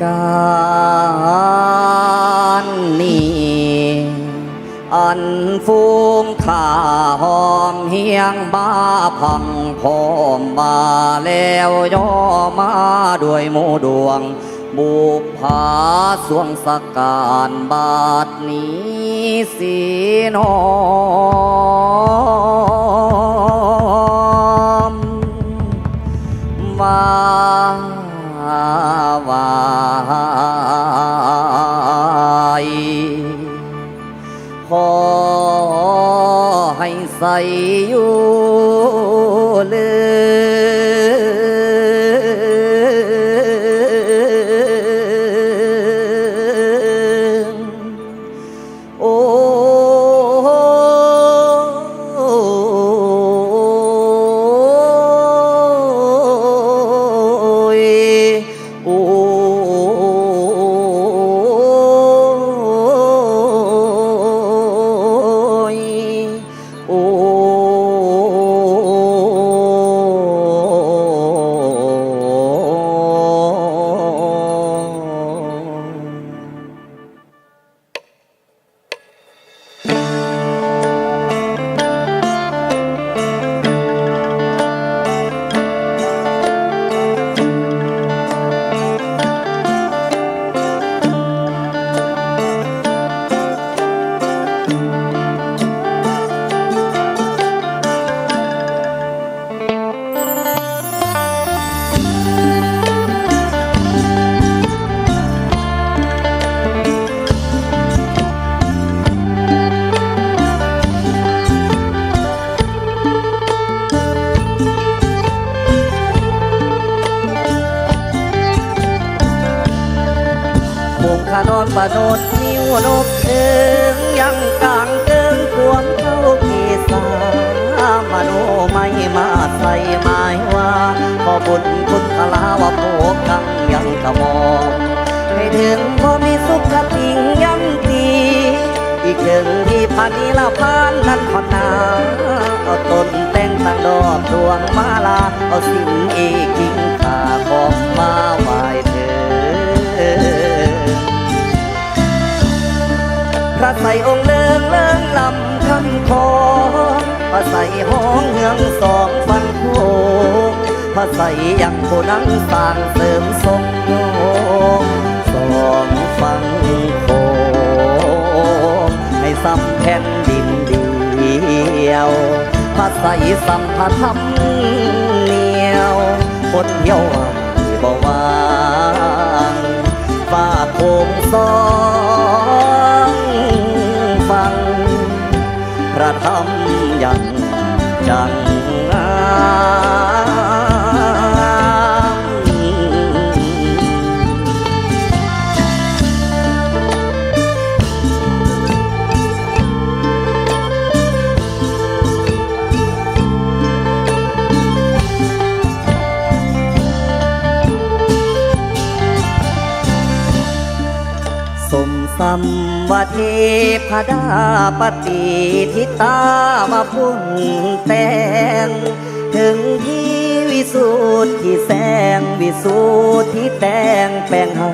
ການນີ້ ອັນຝູງຂ້າຫ້ອມຮຽງມາພັງພ້ອມມາແລ້ວ ຍໍມາດ້ວຍໝູ່ດວງ ບຸບພາຊ່ວງສະການ ບັດນີ້ຊິນ້ອມມາ ໄຫວ້ ຂໍໃຫ້ໃສຢູ່ເລີງ ໂອ້ຍ ໂອ້ຍ ໂອ້ຍ ໂອ້ຍ. ໂມງຂະນອນປະນົດ ນິ້ວນົບເທິງ ຍັງກາງເຕີງ ຄວາມເຈົ້າເກສາ ມະໂນໄມມາໃສ່ໝາຍວ່າ ຂໍບຸນຄຸນພະລາວະໂພກັງ ຍັງກະໝອມ ໃຫ້ເຖິງບໍ່ມີສຸກຄະຕິງຍັງຕີ ອີກເຖິງທີ່ພະນິລະພານນັ້ນຂອນນາ ເອົາຕົ້ນແຕ່ງຕັ້ງດອກດວງມາລາ ເອົາສິ່ງອີກກິ່ງຄ່າຂອງມາໄຫວ້ເທີງ ພະໄຊອົງເລີງເລີງລຳຄຳຂອງ ພະໄຊຫ້ອງເຮືອງສອງຝັ່ງໂຂງ ພະໄຊຍັງຜູ້ນັ່ງສ້າງເສີມຊົງໂຍງ ສອງຝັ່ງໂຂງໃຫ້ສ່ຳແຜ່ນດິນດຽວ ພະໄຊສ່ຳພະທຳນຽວ ຄົນດຽວ ບໍ່ຫວັງ ຝາກໂຂງສອງຝັ່ງ ພະທຳຍັງຈັງງາມ. ສົມສຳວ່າເທພະດາປະຕິທິຕາມາປຸງແຕ່ງ ເຖິງທີ່ວິສຸດທິແສງ ວິສຸດທິແຕ່ງແປງໃຫ້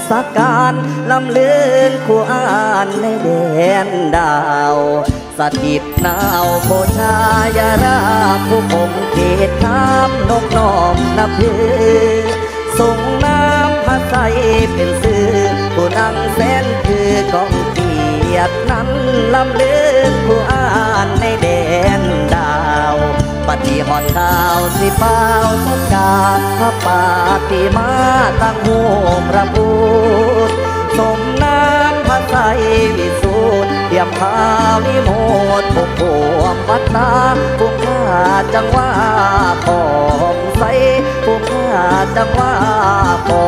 ສະການ ລຳເລີນຄູ່ອານໃນແດນດາວ ສະຖິດໜາວໂພຊາຍາລາມ ຜູ້ຄົງເຂດຄາມນົບນ້ອມນັບຖື ຊົງນາມພະໄຊເປັນຊື່ ຜູ້ນັ່ງແສນຄືກອງກຽດນັ້ນ ລຳເລີນຄູ່ອານໃນແດນດາວ ບັດນີ້ຮອດຄາວຊິປ່າວສັກກາ ພະປາຕິມາຕັ້ງຮູບພະພຸດ ສົມນາມພະໄຊວິສຸດ ທຽບພາວິໂມດ ປົກຄວມວັດຕາ ຜູ້ຂ້າຈັ່ງວ່າຂອງໃສ ຜູ້ຂ້າຈັ່ງວ່າຂອ